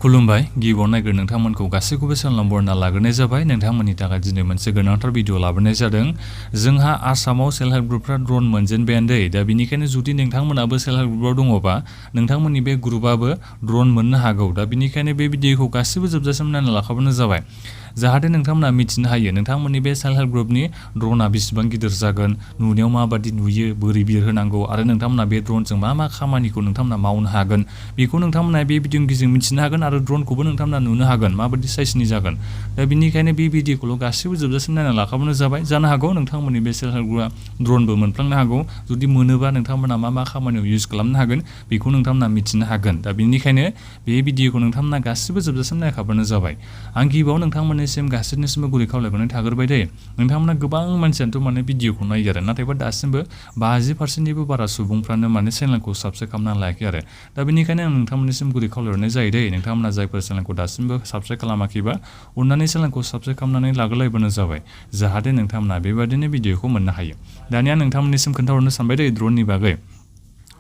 खुलुमबाय गिबियाव नायग्रो नोंथांमोनखौ गासैखौबो सलाम बरना लाग्रोनाय जाबाय नोंथांमोननि थाखाय दिनै मोनसे गोनांथार भिडिअ लाबोनाय जादों जोंहा आसामाव सेल्फ हेल्प ग्रुपफ्रा ड्रन मोनजेनबायानो दै दा बेनिखायनो जुदि नोंथांमोनाबो सेल्फ हेल्प ग्रुपआव दङबा नोंथांमोननि बे ग्रुपआबो ड्रन मोननो हागौ दा बेनिखायनो बे भिडिअखौ गासैबो जोबजासिम नायना लाखाबानो जाबाय जाहाथे नोंथांमोना मिथिनो हायो नोंथांमोननि बे सेल्फ हेल्प ग्रुपनि ड्रनआ बेसेबां गिदिर जागोन नुनायाव माबादि नुयो बोरै बिरहोनांगौ आरो नोंथांमोना बे ड्रनजों मा खामानिखौ नोंथांमोना मावनो हागोन बेखौ नोंथांमोना बे भिडिअनि गेजेरजों मिथिनो हागोन आरो ड्रनखौबो नोंथांमोना नुनो हागोन माबादि साइजनि जागोन दा बेनिखायनो बे भिडिअखौल' गासैबो जोबजासिम नायना लाखाबानो जाबाय जानो हागौ नोंथांमोननि बे सेल्फ हेल्प ग्रुपआ ड्रनबो मोनफ्लांनो हागौ जुदि मोनोबा नोंथांमोना मा खामानियाव इउज खालामनो हागोन बेखौ नोंथांमोना मिथिनो हागोन दा बेनिखायनो बे भिडिअखौ नोंथांमोना गासैबो जोबजासिम नायखाबानो जाबाय आं गिबियाव नोंथांमोननिसिम गासैनिसिमबो गुरै खावलायनानै थाग्रोबाय दे नोंथांमोना गोबां मानसियानोथ' माने भिडिअखौ नायो आरो नाथायबा दासिमबो 50%निबो बारा सुबुंफ्रानो माने चेनेलखौ साबस्क्राइब खालामना लायाखै आरो दा बेनिखायनो आं नोंथांमोननिसिम गुरै खावलायनाय जायो दे नोंथांमोना जायफोर चेनेलखौ दासिमबो साबस्क्राइब खालामाखैबा अननानै चेनेलखौ साबस्क्राइब खालामनानै लाग्रोलायबानो जाबाय जाहाथे नोंथांमोना बेबायदिनो भिडिअखौ मोननो हायो दानिया नोंथांमोननिसिम खोन्थाहरनो सानबाय दे ड्रननि बागै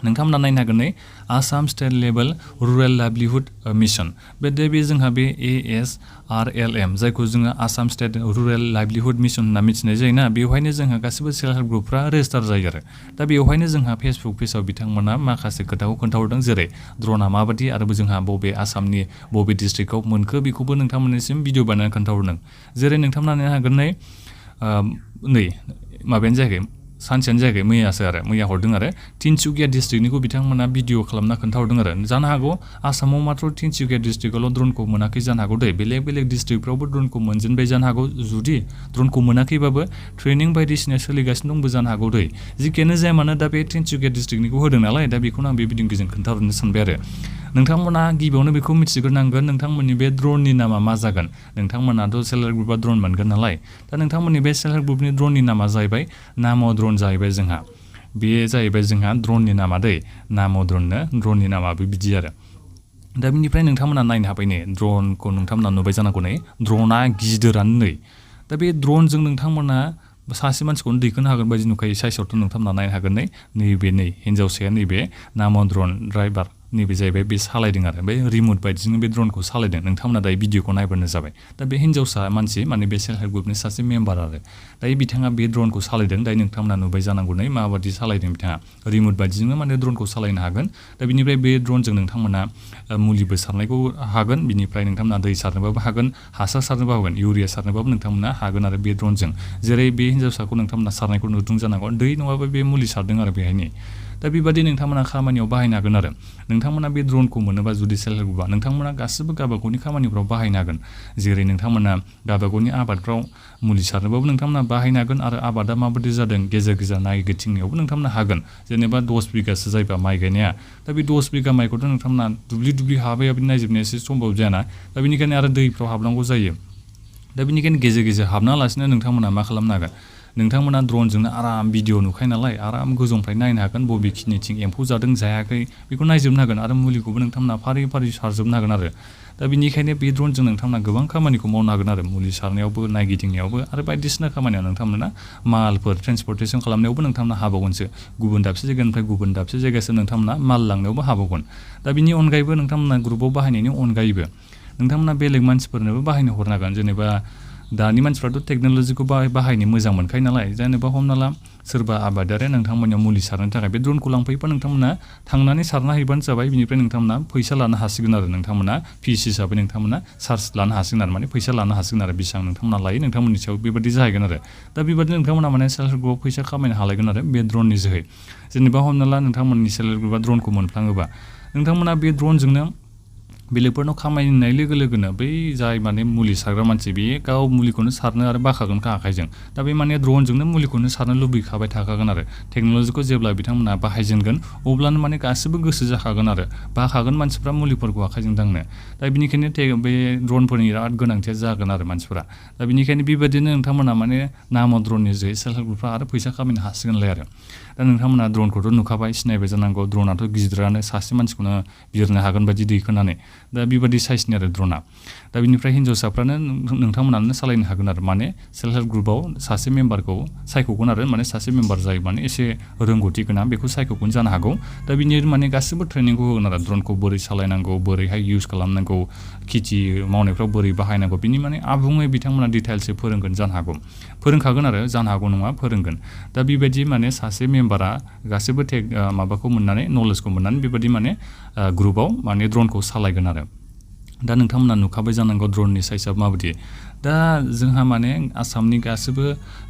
नोंथांमोना नायनो हागोन नै Assam state level rural livelihood Mission Bay जोंहा बे ASRLM जायखौ जोङो Assam state rural livelihood mission होनना मिथिनाय जायोना बेवहायनो जोंहा गासिबो सेल्फ हेल्प ग्रुपफ्रा रेजिस्टार जायो आरो दा बेवहायनो जोंहा फेसबुक पेजाव बिथांमोना माखासे खोथाखौ खोन्थाहरदों जेरै ड्रना माबादि आरो जोंहा बबे आसामनि बबे डिस्ट्रिक्टआव मोनखो बेखौबो नोंथांमोननिसिम भिडिअ बानायनानै खोन्थाहरदों जेरै नोंथांमोना नायनो हागोन नै माबायानो जायाखै सानसेयानो जायाखै मैया हरदों आरो तिनसुकिया डिस्ट्रिक्टनिखौ बिथांमोना भिडिअ खालामना खोन्थाहरदों आरो जानो हागौ आसामाव मात्र तिनसुकिया डिस्ट्रिक्टआवल' ड्रनखौ मोनाखै जानो हागौ दै बेलेग डिस्ट्रिक्टफ्रावबो ड्रनखौ मोनजेनबाय जानो हागौ जुदि ड्रनखौ मोनाखैबाबो ट्रेनिं बायदिसिना सोलिगासिनो दंबो जानो हागौ दै जिखियानो जाया मानो दा बे तिनसुकिया डिस्ट्रिक्टनिखौ होदों नालाय दा बेखौनो आं बे भिडिअनि गेजेरजों खोन्थाहरनो सानबाय आरो नोंथांमोना गिबियावनो बेखौ मिथिग्रोनांगोन नोंथांमोननि बे ड्रननि नामा मा जागोन नोंथांमोनाथ' सेल्फ हेल्प ग्रुपआ ड्रन मोनगोन नालाय दा नोंथांमोननि बे सेल्फ हेल्प ग्रुपनि ड्रननि नामा जाहैबाय नाम' ड्रन जाहैबाय जोंहा बे जाहैबाय जोंहा ड्रननि नामा दै नाम' ड्रननि नामाबो बिदि आरो दा बिनिफ्राय नोंथांमोना नायनो हाबाय नै ड्रनखौ नोंथांमोना नुबाय जानांगौ नै ड्रना गिदिरानो नै दा बे ड्रनजों नोंथांमोना सासे मानसिखौनो दैखोनो हागोन बायदि नुखायो साइसआवथ' नोंथांमोना नायनो हागोन नैबे हिन्जावसाया नैबे नाम' ड्रन ड्राइभार नैबे जाहैबाय बे सालायदों आरो बे रिमट बायदिजों बे ड्रनखौ सालायदों नोंथांमोना दायो भिडिअखौ नायब्लानो जाबाय दा बे हिन्जावसा मानसि माने बे सेल्फ हेल्प ग्रुपनि सासे मेम्बार आरो दायो बिथाङा बे ड्रनखौ सालायदों दायो नोंथांमोना नुबाय जानांगौ माबादि सालायदों बिथाङा रिमट बायदिजोंनो माने ड्रनखौ सालायनो हागोन दा बिनिफ्राय बे ड्रनजों नोंथांमोना मुलिबो सारनायखौ हागोन बिनिफ्राय नोंथांमोना दै सारनोबाबो हागोन हासार सारनोबो हागोन इउरिया सारनोबाबो नोंथांमोना हागोन आरो बे ड्रनजों जेरै बे हिन्जावसाखौ नोंथांमोना सारनायखौ नुदों जानांगौ दै नङाबा बे मुलि सारदों आरो बेहायनो दा बेबादि नोंथांमोना खामानियाव बाहायनो हागोन आरो नोंथांमोना बे ड्रनखौ मोनोबा जुदि सेल्फ हेल्प ग्रुपआ नोंथांमोना गासिबो गावबागावनि खामानिफ्राव बाहायनो हागोन जेरै नोंथांमोना गावबागावनि आबादफ्राव मुलि सारनोबाबो नोंथांमोना बाहायनो हागोन आरो आबादा माबादि जादों गेजेर नायगिदिंनायावबो नोंथांमोना हागोन जेनेबा 10 बिगासो जायोबा माइ गायनाया दा बे 10 बिगा माइखौथ' नोंथांमोना दुब्लि हाबै नायजोबनाया एसे सम्भब जायाना दा बेनिखायनो आरो दैफ्राव हाबनांगौ जायो दा बेनिखायनो गेजेर हाबनालासिनो नोंथांमोना मा खालामनो हागोन नोंथांमोना ड्रनजोंनो आराम भिडिअ नुखायो नालाय आराम गोजौनिफ्राय नायनो हागोन बबेखिनिथिं एम्फौ जादों जायाखै बेखौ नायजोबनो हागोन आरो मुलिखौबो नोंथांमोना फारि सारजोबनो हागोन आरो दा बेनिखायनो बे ड्रनजों नोंथांमोना गोबां खामानिखौ मावनो हागोन आरो मुलि सारनायावबो नायगिदिंनायावबो आरो बायदिसिना खामानियाव नोंथांमोना मालफोर ट्रेन्सपर्टेसन खालामनायावबो नोंथांमोना हाबावगोनसो गुबुन दाबसे जायगानिफ्राय गुबुन दाबसे जायगासिम नोंथांमोना माल लांनायावबो हाबावगोन दा बिनि अनगायैबो नोंथांमोना ग्रुपआव बाहायनायनि अनगायैबो नोंथांमोना बेलेग मानसिफोरनोबो बाहायनो हरनो हागोन जेनेबा दानि मानसिफ्राथ' टेक्न'लजिखौ बाहायनो मोजां मोनखायो नालाय जेनेबा हमना ला सोरबा आबादारिया नोंथांमोननियाव मुलि सारनो थाखाय बे ड्रनखौ लांफैबा नोंथांमोना थांनानै सारना हैबानो जाबाय बिनिफ्राय नोंथांमोना फैसा लानो हासिगोन आरो नोंथांमोना फिस हिसाबै नोंथांमोना चार्ज लानो हासिगोन आरो माने फैसा लानो हासिगोन आरो बेसेबां नोंथांमोना लायो नोंथांमोननि सायाव बेबादि जाहैगोन आरो दा बेबादिनो नोंथांमोना माने सेल्फ हेल्प ग्रुपआव फैसा खामायनो हालायगोन आरो बे ड्रननि जोहै जेनेबा हमना ला नोंथांमोननि सेल्फ हेल्प ग्रुपआ ड्रनखौ मोनफ्लाङोबा नोंथांमोना बे ड्रनजोंनो बेलेगफोरनाव खामायनाय लोगो लोगोनो बै जाय माने मुलि सारग्रा मानसि बे गाव मुलिखौनो सारनो आरो बाखागोन आखाइजों दा बे माने ड्रनजोंनो मुलिखौनो सारनो लुबैखाबाय थाखागोन आरो टेक्न'लजिखौ जेब्ला बिथांमोना बाहायजेनगोन अब्लानो माने गासिबो गोसो जाखागोन आरो बाखागोन मानसिफ्रा मुलिफोरखौ आखाइजों दांनो दा बेनिखायनो बे ड्रनफोरनि बिराद गोनांथिया जागोन आरो मानसिफोरा दा बेनिखायनो बेबायदिनो नोंथांमोना माने नाम' ड्रननि जोहै सेल्फ हेल्प ग्रुपफ्रा आरो फैसा खामायनो हासिगोनलाय आरो दा नोंथांमोना ड्रनखौथ' नुखाबाय सिनायबाय जानांगौ ड्रनाथ' गिदिरानो सासे मानसिखौनो बिरनो हागोन बायदि दैखोनानै दा बेबायदि साइजनि आरो ड्र'ना दा बिनिफ्राय हिन्जावसाफ्रानो नोंथांमोनानो सालायनो हागोन आरो माने सेल्फ हेल्प ग्रुपआव सासे मेम्बारखौ सायख'गोन आरो माने सासे मेम्बार जायो माने एसे रोंगौथि गोनां बेखौ सायख'गोन जानो हागौ दा बिनि माने गासिबो ट्रेनिंखौ होगोन आरो ड्र'नखौ बोरै सालायनांगौ बोरैहाय इउज खालामनांगौ खेथि मावनायफ्राव बोरै बाहायनांगौ बिनि माने आबुङै बिथांमोना डिटेल्सै फोरोंगोन जानो हागौ फोरोंखागोन आरो जानो हागौ नङा फोरोंगोन दा बेबायदि माने सासे मेम्बारा गासिबो माबाखौ मोननानै नलेजखौ मोननानै बेबायदि माने ग्रुपआव माने ड्र'नखौ सालायगोन आरो दा नोंथांमोना नुखाबाय जानांगौ ड्र'ननि साइजआ माबायदि दा जोंहा माने आसामनि गासिबो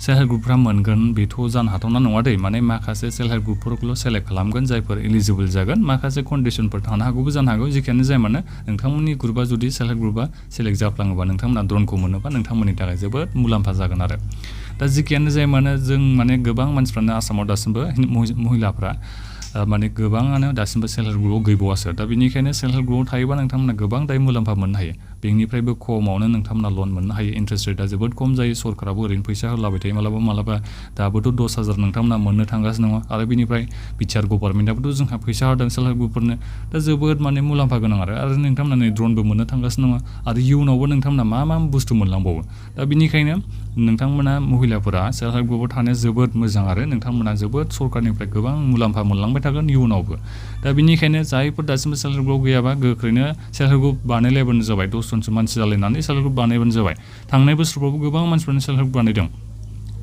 सेल्फ हेल्प ग्रुपफ्रा मोनगोन बेथ' जानो हाथावना नङा दै माने माखासे सेल्फ हेल्प ग्रुपफोरखौल' सेलेक्ट खालामगोन जायफोर एलिजिबोल जागोन माखासे कन्डिसनफोर थानो हागौबो जानो हागौ जेखियानो जाया मानो नोंथांमोननि ग्रुपआ जुदि सेल्फ हेल्प ग्रुपआ सेलेक्ट जाफ्लाङोबा नोंथांमोना ड्र'नखौ मोनोबा नोंथांमोननि थाखाय जोबोद मुलाम्फा जागोन आरो दा जेखियानो जाया मानो जों माने गोबां मानसिफ्रानो आसामाव दासिमबो महिलाफ्रा माने गोबाङानो दासिमबो सेल्फ हेल्प ग्रुपआव गैबावासो दा बेनिखायनो सेल्फ हेल्प ग्रुपआव थायोबा नोंथांमोना गोबां दायो मुलाम्फा मोननो हायो बेंकनिफ्रायबो खमावनो नोंथांमोना लन मोननो हायो इन्ट्रेस्ट रेटआ जोबोद खम जायो सरकाराबो ओरैनो फैसा होलाबाय थायो मालाबा दाबोथ' 10,000 नोंथांमोना मोननो थांगासिनो दङ आरो बेनिफ्राय बिटिआर गभर्नमेन्टआबोथ' जोंहा फैसा होदों सेल्फ हेल्प ग्रुपफोरनो दा जोबोद माने मुलाम्फा गोनां आरो नोंथांमोना नै ड्र'नबो मोननो थांगासिनो दङ आरो इयुनावबो नोंथांमोना मा बुस्थु मोनलांबावो दा बेनिखायनो नोंथांमोना महिलाफोरा सेल्फ हेल्प ग्रुपआव थानाया जोबोद मोजां आरो नोंथांमोना जोबोद सरकारनिफ्राय गोबां मुलाम्फा मोनलांबाय थागोन इयुनावबो दा बेनिखायनो जायफोर दासिमबो सेल्फ हेल्प ग्रुप गैयाबा गोख्रैनो सेल्फ हेल्प ग्रुप बानायलायबानो जाबाय 10 जनसो मानसि जालायनानै सेल्फ हेल्प ग्रुप बानायबानो जाबाय थांनाय बोसोरफ्रावबो गोबां मानसिफ्रानो सेल्फ हेल्प ग्रुप बानायदों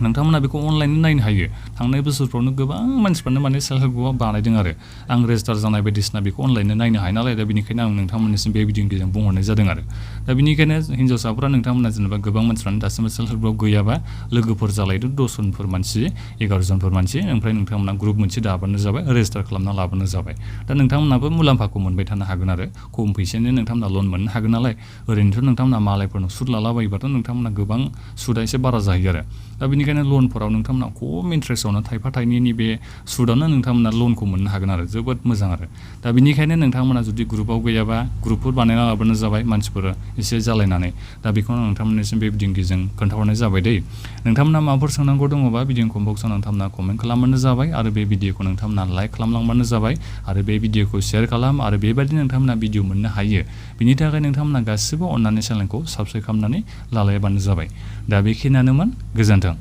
नोंथांमोना बेखौ अनलाइन नायनो हायो थांनाय बोसोरफ्रावनो गोबां मानसिफ्रानो माने सेल्फ हेल्प ग्रुपआव बानायदों आरो आं रेजिस्टार जानाय बायदिसिना बेखौ अनलाइन नायनो हायो नालाय दा बेनिखायनो आं नोंथांमोननिसिम बे भिडिअनि गेजेरजों बुंहरनाय जादों आरो दा बेनिखायनो हिन्जावसाफ्रा नोंथांमोना जेनेबा गोबां मानसिफ्रानो दासिमबो सेल्फ हेल्प ग्रुपआव गैयाबा लोगोफोर जालायदो 10 जनफोर मानसि 11 जनफोर मानसि ओमफ्राय नोंथांमोना ग्रुप मोनसे दाबानो जाबाय रेजिस्टार खालामना लाबानो जाबाय दा नोंथांमोनाबो मुलाम्फाखौ मोनबाय थानो हागोन आरो खम फैसानि नोंथांमोना लन मोननो हागोन नालाय ओरैनोथ' नोंथांमोना मालायफोरनाव सुद लालाबायोबाथ' नोंथांमोना गोबां सुदा एसे बारा जाहैयो आरो दा बेनिखायनो लनफोराव नोंथांमोना खम इन्ट्रेस्टआवनो थाइफा थाइनैनि बे सुदावनो नोंथांमोना लनखौ मोननो हागोन आरो जोबोद मोजां आरो दा बेनिखायनो नोंथांमोना जुदि ग्रुपआव गैयाबा ग्रुपफोर बानायना लाबानो जाबाय मानसिफोर एसे जालायनानै दा बेखौनो नोंथांमोननिसिम बे भिडिअनि गेजेरजों खोन्थाहरनाय जाबाय दै नोंथांमोना माबाफोर सोंनांगौ दङबा भिडिअ कमबक्सआव नोंथांमोना कमेन्ट खालामबानो जाबाय आरो बे भिडिअखौ नोंथांमोना लाइक खालामलांबानो जाबाय आरो बे भिडिअखौ शेयार खालाम आरो बेबायदि नोंथांमोना भिडिअ मोननो हायो बिनि थाखाय नोंथांमोना गासिबो अननानै चेनेलखौ साबस्क्राइब खालामनानै लालायबानो जाबाय दा बेखिनियानोमोन गोजोन्थों